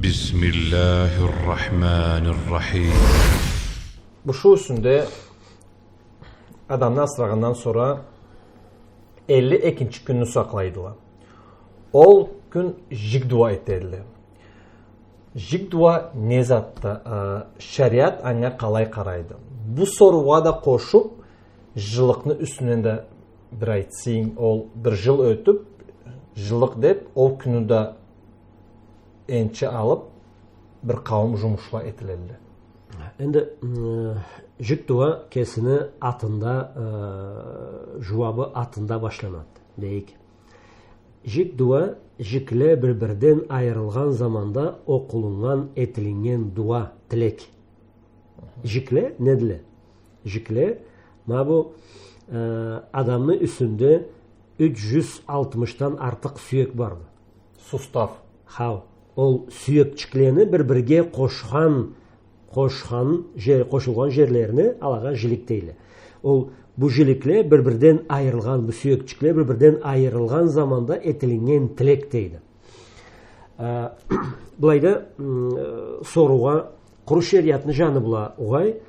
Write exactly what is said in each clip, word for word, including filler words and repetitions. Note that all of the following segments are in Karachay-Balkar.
بسم الله الرحمن الرحيم. Бу шу юсюнде адамны асырагъандан сора элли экинчи кюнню сакълайдыла. Ол кюн жик дуа этедиле. Жик дуа не затды? Э, шариат анга къалай къарайды? Бу соруугъа да къошуп, жылыкъны юсюнден да бир айтсанг, ол бир жыл ётюп, жылыкъ деп, ол кюнню да энчи алып, бир къауум жумушла этилелле. Энди, м, жик дуа кесини атында, э, жууабы атында башланады. Дейик. Жик дуа, жикле бир-бирден айырылгъан заманда окъулуннган, этилиннген дуа, тилек. Жикле недиле? Жикле, ма бу, э, адамны юсюнде юч жюз алтмышдан артыкъ сюек барды. Сустав. Хау. Ол сюекчиклени бир-бирге къошхан, къошхан жер, къошулгъан жерлерине алагъа жилик дейле. Ол бу жиликле бир-бирден айырылгъан, бу сюекчикле бир-бирден айырылгъан заманда этилиннген тилек дейди. Э, былайда, м, э, соруугъа къуру шериатны жаны бла угъай,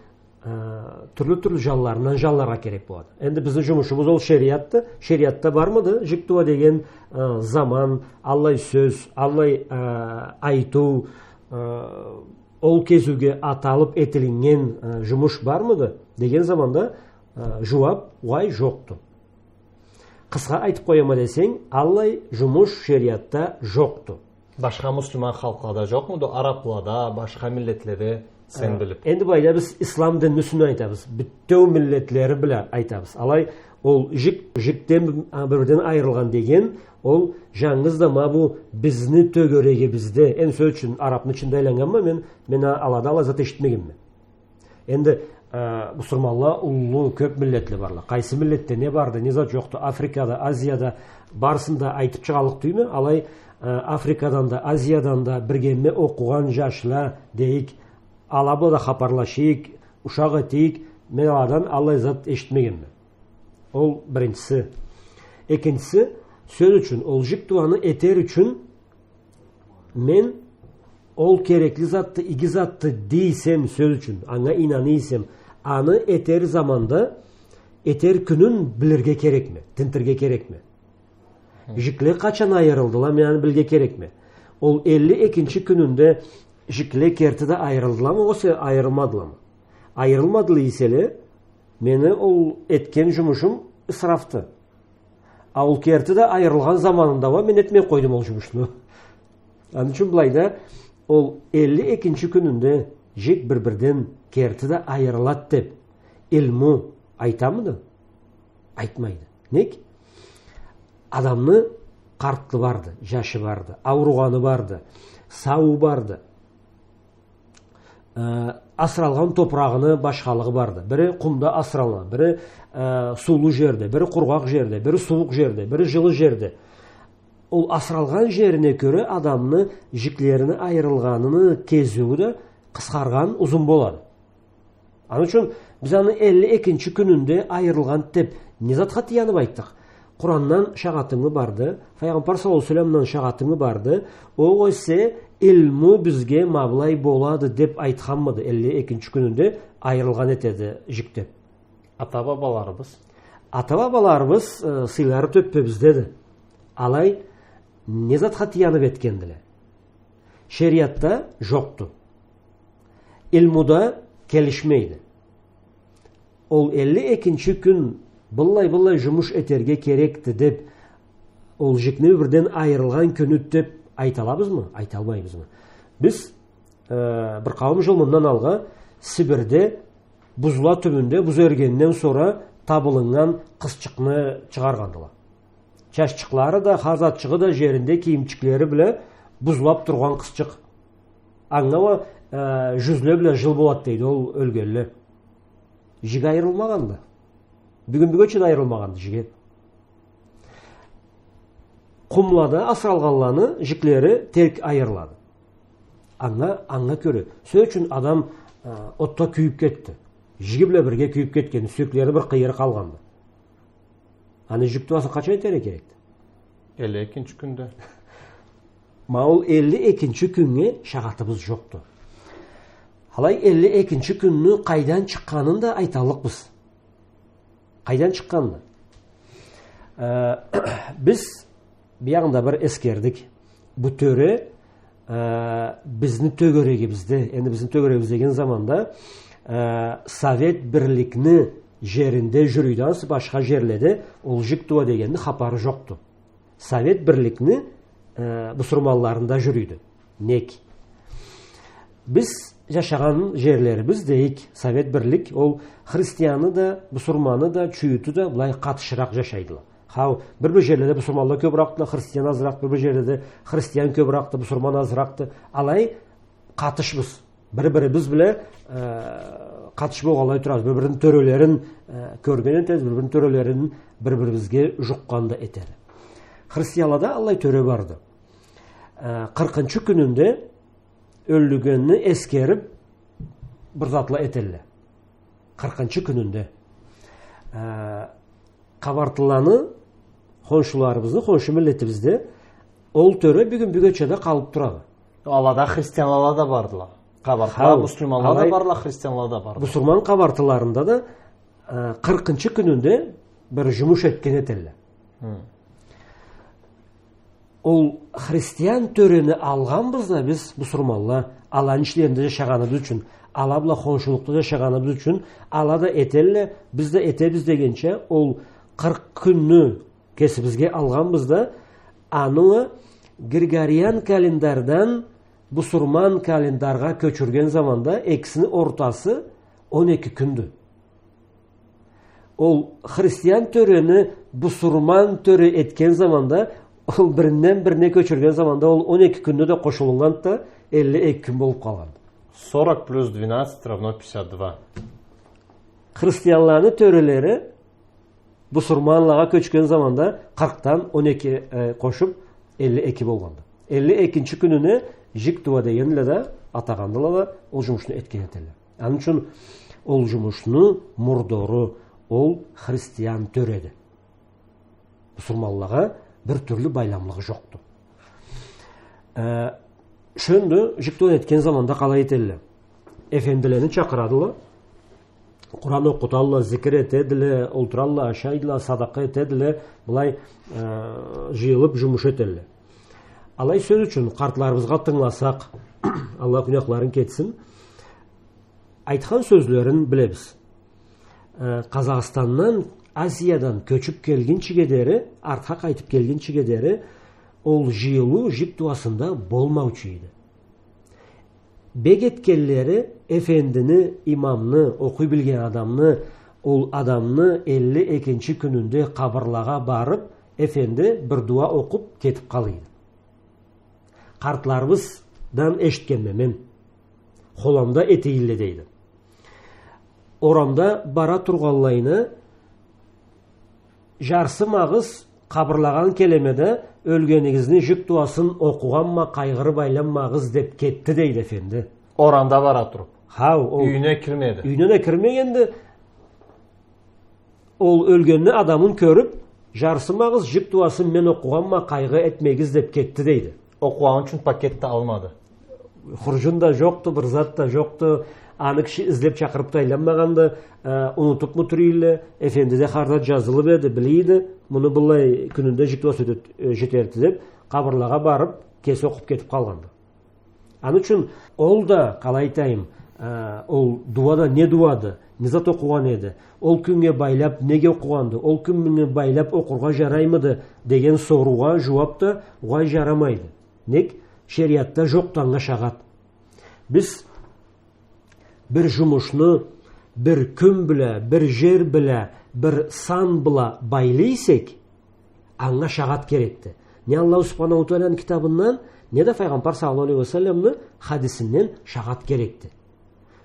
э, тюрлю-тюрлю жанларындан жанларгъа керек болады. Энди бизни жумушубуз ол шериатды. Шериатда бармыды жик дуа деген, э, заман, аллай сёз, аллай, э, айтыу, э, ол кезиуге аталып этилиннген, э, жумуш бармыды деген заманда, э, жууап, угъай, жокъду. Къысха айтып къояма десенг, аллай жумуш шериатда жокъду. Башха муслиман халкълада жокъмуду? Араплада, башха миллетледе сен билип. Энди былайда биз ислам динни юсюнден айтабыз. Бютеу миллетлери бла айтабыз. Алай ол жик, жикден, а, бир-бирден айырылгъан деген, ол жангыз да ма бу бизни тёгерегибизде, энди сёз ючюн, арапны ичинде айланнганма мен, мен а-, алада алай зат эшитмегенме. Энди, э, бусурманла уллу, кёп миллетле барла. Къайсы миллетде не барды, не зат жокъду? Африкада, Азияда барысын да айтып чыгъаллыкъ тюйюлме. Алай, э, Африкадан да, Азиядан да биргеме окъугъан жашла дейик, ала бла да хапарлашайыкъ, ушакъ этейик, мен аладан аллай зат эшитмегенме. Ол биринчиси. Экинчиси, сёз ючюн, ол жик дуаны этер ючюн мен ол керекли затды, иги затды дейсем, сёз ючюн, анга ийнанай эсем, аны этер заманда, этер кюнюн билирге керекме, тинтирге керекме. Хы. Жикле къачан айырылдыла, мен аны билирге керекме. Ол элли экинчи кюнюнде жикле керти да айырылдыламы, огъесе айырылмадыламы? Айырылмадыла эселе, мени ол этген жумушум ысрафды. А ол керти да айырылгъан заманында уа мен этмей къойдум ол жумушну. Аны ючюн былайда ол элли экинчи кюнюнде жик бир-бирден керти да айырылады деп илму айтамыды? Айтмайды. Нек? Адамны къартлы барды, жашы барды, ауругъаны барды, сауу барды. Э, асыралгъан топурагъыны башхалыгъы барды. Бири къумда асырала, бири, э, суулу жерде, бири къургъакъ жерде, бири сууукъ жерде, бири жылы жерде. Ол асыралгъан жерине кёре адамны жиклерини айырылгъаныны кезиую да къысхаргъан, узун болады. Аны ючюн биз аны элли экинчи кюнюнде айырылгъан деп не затха таянып айтдыкъ? Къурандан шагъатынгы барды, Файгъамбар саллаллаху алейхи ва салламдан шагъатынгы барды, огъесе илму бизге ма былай болады деп айтханмыды, элли экинчи кюнюнде айырылгъан этеди жик деп? Ата-бабаларыбыз. Ата-бабаларыбыз, э, сыйлары тёппебиздеди. Алай не затха таянып этгендиле? Шериатда жокъду. Илмуда келишмейди. Ол элли экинчи кюн быллай-быллай жумуш этерге керекди деп, ол жикни бирден айырылгъан кюню деп айталабызмы? Айталмайбызмы? Биз, э, бир къауум жыл мындан алгъа Сибирде бузла тюбюнде, буз эригенден сора табылыннган къызчыкъны чыгъаргъандыла. Чаччыкълары да, хар затчыгъы да жеринде, кийимчиклери бла бузлап тургъан къызчыкъ. Анга уа, э, жюзле бла жыл болады дейди ол ёлгенле. Жиги айырылмагъанды. Бюгюн-бюгече да айырылмагъанды жиги. Къумлада асыралгъанланы жиклери терк айырылады. Анга, анга кёре. Сёз ючюн адам, э, отда кюйюп кетди. Жиги бла бирге кюйюп кетген, сюеклери бир къыйыры къалгъанды. Аны жик дуасын къачан этерге керекди? Элли экинчи кюнде. Ма ол элли экинчи кюннге шагъатыбыз жокъду. Алай элли экинчи кюнню къайдан чыкъгъанын да айталлыкъбыз. Къайдан чыкъгъанын? Э, биз биягъында бир эсгердик. Бу тёре, э, бизни тёгерегибизде, энди бизни тёгерегибиз деген заманда, э, Совет Бирликни жеринде жюрюйдю, ансы башха жерледе ол Жик Дууа дегенни хапары жокъду. Совет Бирликни, э, бусурманларында жюрюйдю. Нек? Биз жашагъан жерлерибиз дейик, Совет Бирлик, ол христианы да, бусурманы да, чуюту да былай къатышыракъ жашайдыла. Хау, бир-бир жерледе бусурманла кёбюракъдыла, христиан азыракъ, бир-бир жерледе христиан кёбюракъды, бусурман азыракъды. Алай къатышбыз. Бир-бирибиз бла, э, къатышып алай турабыз. Бир-бирини тёрелерин, э, кёрген этебиз, бир-бирини тёрелерин бир-бирибизге жукъгъан да этеди. Христианлада аллай тёре барды. Э, къыркъынчы кюнюнде ёлгенни эсгерип, бир затла этелле. Къыркъынчы кюнюнде. Э, Къабартыланы, хоншуларыбызны, хоншу миллетибизде ол тёре бюгюн бюгече да къалып турады. Алада христианла да бардыла. Къабартыла, хау, муслиманла да алай бардыла, христианла да бардыла. Бусурман къабартыларында да, э, къыркъынчы кюнюнде бир жумуш этген этелле. Хы. Ол христиан тёрени алгъанбыз да биз, бусурманла, аланы ичлеринде жашагъаныбыз ючюн, ала бла хоншулукъда жашагъаныбыз ючюн, ала да этелле, биз да этебиз дегенча, ол къыркъ кюнню кесибизге алгъанбыз да, аны Григориан календардан бусурман календаргъа кёчюрген заманда экисини ортасы он эки кюндю. Ол христиан тёрени бусурман тёре этген заманда, ол биринден бирине кёчюрген заманда, ол он эки кюнню да къошулуннган да, элли эки кюн болуп къалгъан. Сорок плюс двенадцать равно пятьдесят два. Христианланы тёрелери бусурманлагъа кёчген заманда къыркъдан он эки, э, къошуп, элли эки болгъанды. Элли экинчи кюнюне Жик Дууа дегенле да атагъандыла да, ол жумушну этген этелле. Аны ючюн ол жумушну мурдору ол христиан тёреди. Бусурманлагъа бир тюрлю байламлыгъы жокъду. Э, шёндю, Жик Дууа этген заманда къалай этелле? Эфендилени чакъырадыла, Къуран окъуталла, зикир этедиле, олтуралла, ашайдыла, садакъа этедиле, былай, э, жыйылып жумуш этелле. Алай сёз ючюн, къартларыбызгъа тынгыласакъ, Аллах гюнахларын кетсин, айтхан сёзлерин билебиз. Э, Къазахстандан, Азиядан кёчюп келгинчиге дери, артха къайтып келгинчиге дери, ол жыйылыу Жик Дууасында болмаучу эди. Бек этгенлери эфендини, имамны, окъуй билген адамны, ол адамны элли экинчи кюнюнде къабырлагъа барып, эфенди бир дууа окъуп кетип къалыйды. Къартларыбыздан эшитгенме мен. Холамда этейилле дейди. Орамда бара тургъанлайына, жарсымагъыз, къабырлагъа келеме да, ёлгенигизни Жик Дууасын окъугъанма къайгъырып айланмагъыз деп кетди дейди эфенди. Орамда бара туруп. Хау, ол юйюне кирмеди. Юйюне да кирмегенди. Ол ёлгенни адамын кёрюп, жарсымагъыз, Жик Дууасын мен окъугъанма, къайгъы этмегиз деп кетди дейди. Окъугъаны ючюн пакет да алмады. Хуржун да жокъду, бир зат да жокъду. Аны киши излеп чакъырып да айланмагъанды, э, унутупму тура эдиле, эфендиде хар зат жазылып эди, биле эди, муну былай кюнюнде Жик Дууасы ёте-, э, жетерди деп, къабырлагъа барып, кеси окъуп кетип къалгъанды. Аны ючюн ол да, къалай айтайым, э, ол дууа да не дууады, не зат окъугъан эди, ол кюннге байлап неге окъугъанды, ол кюннге байлап окъургъа жараймыды деген соруугъа жууап да угъай жарамайды. Нек? Шериатда жокъду анга шагъат. Биз бир жумушну бир кюн бла, бир жер бла, бир сан бла байлай эсек, анга шагъат керекди. Не Аллаху Субханаху Тааланы китабындан, не да Файгъамбар саллаллаху алейхи ва салламны хадисинден шагъат керекди.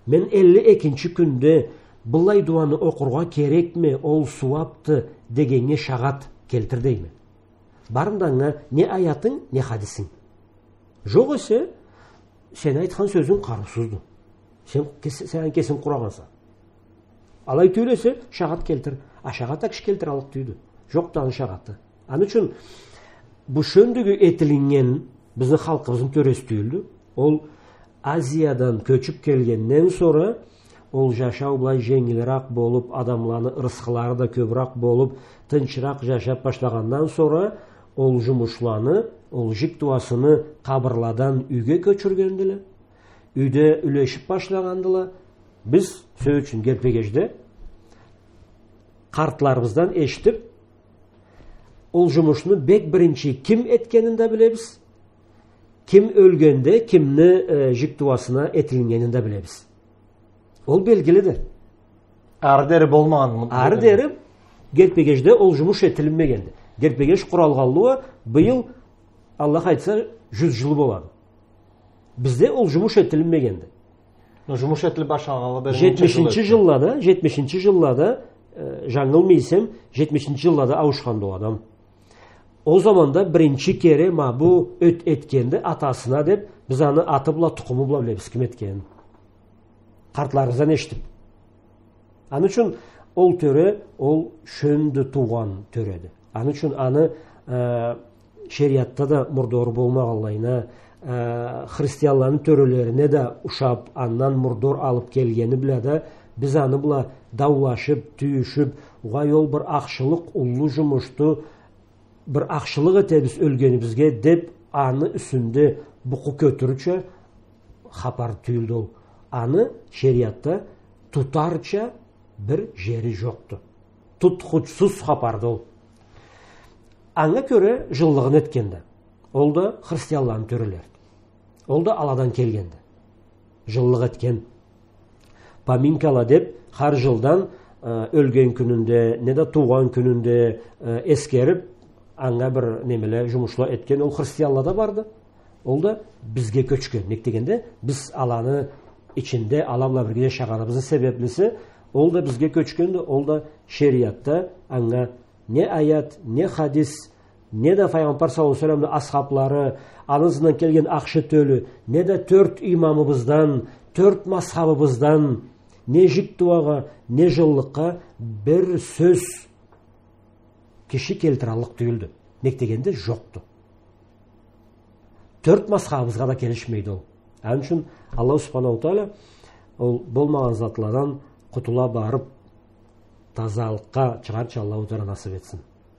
Мен элли экинчи кюнде былай дууаны окъургъа керекме, ол сууапды дегеннге шагъат келтир дейме. Барында анга не аятынг, не хадисинг. Жокъ эсе, сени айтхан сёзюнг къарыусузду. Сен кес-, сен кесинг къурагъанса. Алай тюйюл эсе, шагъат келтир. А шагъат а киши келтираллыкъ тюйюлдю. Жокъду аны шагъаты. Аны ючюн бу шёндюгю этилиннген Бизни халкъыбызны тёреси тюйюлдю. Ол Азиядан кёчюп келгенден сора, ол жашау былай женгилирек болуп, адамланы ырысхылары да кёбюрек болуп, тынчыракъ жашап башлагъандан сора, ол жумушланы, ол жик тууасыны къабырладан юйге кёчюргендиле. Юйде юлешип башлагъандыла. Биз, сёз ючюн, Герпегежде къартларыбыздан эшитип, ол жумушну бек биринчи ким этгенин да билебиз. Ким ёлгенде, кимни, э, жик тууасына этилгенин да билебиз. Ол белгилиди. Ары дери болмагъан. Ары дери Герпегежде ол жумуш этилинмегенди. Герпегеж къуралгъанлы быйыл, Аллах айтса, жюз жыл болады. Бизде ол жумуш этилинмегенди. Но жумуш этилип башлагъанлы бери ненча жыл ётдю? Жетмишинчи жыллада, жетмишинчи жыллада, э, жангылмай эсем, жетмишинчи жыллада ауушханды ол адам. Ол заманда биринчи кере ма бу ёт-, этгенди атасына деп, биз аны аты бла, тукъуму бла билебиз ким этгенин. Къартларыбыздан эшитип. Аны ючюн ол тёре, ол шёндю туугъан тёреди. Аны ючюн аны, э, шериатда да мурдору болмагъанлайына, э, христианланы тёрелерине да ушап, андан мурдор алып келгени бла да, биз аны бла даулашып, тюйюшюп, угъай, ол бир ахшылыкъ, уллу жумушду, бир ахшылыкъ этебиз ёлгенибизге деп, аны юсюнде букъу кётюрюрча хапар тюйюлдю ол. Аны шериатда тутарча бир жери жокъду. Тутхучсуз хапарды ол. Анга кёре жыллыгъын этгенди. Ол да христианланы тёрелериди. Ол да аладан келгенди. Жыллыкъ этген. Поминкала деп, хар жылдан, э, ёлген кюнюнде, неда туугъан кюнюнде, э, эсгерип, анга бир немеле, жумушла этген ол христианлада барды. Ол да бизге кёчген. Нек дегенде, биз аланы ичинде, ала бла бирге жашагъаныбызны себеплиси, ол да бизге кёчгенди, ол да шериатда анга не аят, не хадис, неда Файгъамбар саллаллаху алейхи ва салламны асхаблары, аны ызындан келген ахшы тёлю, неда тёрт имамыбыздан, тёрт мазхабыбыздан не жик тууагъа, не жыллыкъгъа бир сёз киши келтираллыкъ тюйюлдю. Нек дегенде, жокъду. Тёрт мазхабыбызгъа да келишмейди ол. Аны ючюн Аллаху субханаху ва тааля ол болмагъан затладан къутула барып, тазалыкъгъа чыгъарча Аллаху тааля насып этсин.